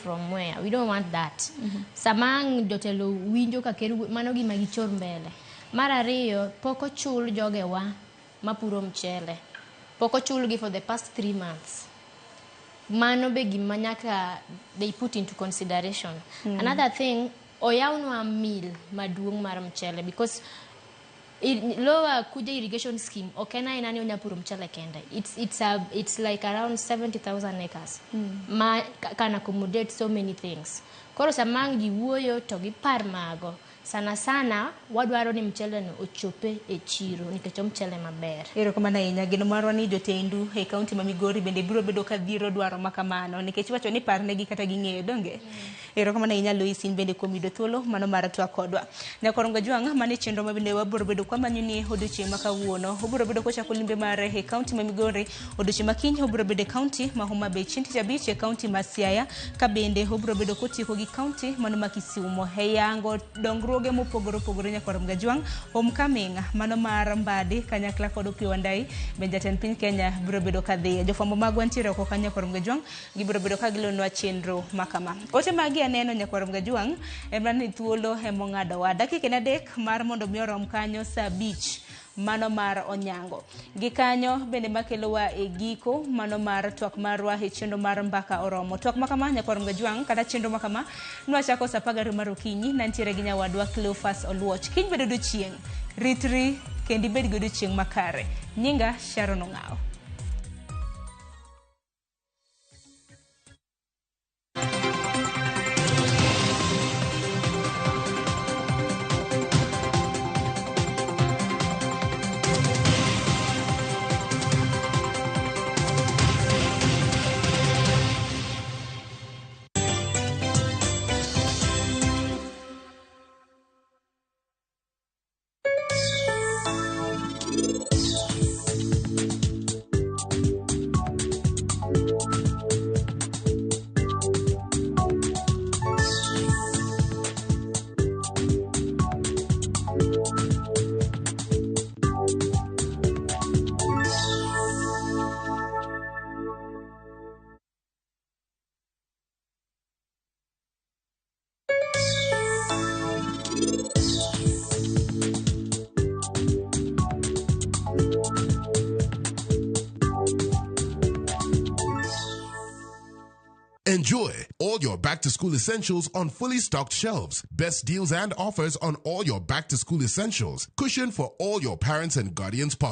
from where? We don't want that. Sama ang' jotelo winjo ka ker mano gima gichor mbele. Mar ariyo, pok ochul jogewa mapuro mchele. Pok ochulgi for the past 3 months. Mano be gima nyaka they put into consideration. Another thing, oyawnwa mill maduong' mar mchele because Lower Kuja Irrigation Scheme ok en aena ni onya puro mchele kende. It's like around 70,000 acres ma can accommodate so many things. Koro sama ang' ji wuoyo to gipar mago. Sana sana wadwaro ni mchele no ochope e chiro nikech omchele maber. Erokamano ahinya. Geno marwa ni jotendu e kaunti ma Migori bende biro bedo ka dhiro dwaro ma kamano nikech iwacho ni parnegi kata ging'eyo donge. Erokamano ahinya Lois in bende kuom yudo thuolo mano mar twak kodwa. Nyakorongo Jwang' mano e chenro ma bende wabiro bedo kwamanyo ni odiochieng' ma kawuono. Obiro bedo kochako limbe mare e kaunti ma Migori. Odiochieng' ma kiny obiro bedo e kaunti ma Homa Bay. Chieng' tich abich e kaunti ma Siaya ka bende obiro bedo kotieko gi kaunti mano ma Kisumo. E yango dongruoge mopogore opogore Nyakorom Gajwang' homecoming mano mar Mbadi kanyakla kod Opiyo Wandayi be jatend piny Kenya biro bedo ka dhiye. Jofwambo magwa ntiere oko ka Nyakorom Gajwang' gibiro bedo ka gilonwa chenro ma kama. Ote magi aneno Nyakorom Gajwang' en mana ni thuolo emong'adowa. Dakika en 3 mar mondo mi orom kanyo saa 5 mano mar onyango. Gi kanyo bende makelowa e giko mano mar twak marwa e chenro mar mbaka oromo. Twak ma kama Nyakorom Gajwang' kata chenro ma kama nwachako saa 12 mar okinyi nantiere gi nyawadwa Cleophas Oluoch. Kiny bedo odiochieng', ritri kendo ibed gi odiochieng' makare. Nyinga Sharon Ong'aw. Enjoy all your back to school essentials on fully stocked shelves. Best deals and offers on all your back to school essentials. Cushion for all your parents and guardians' pockets.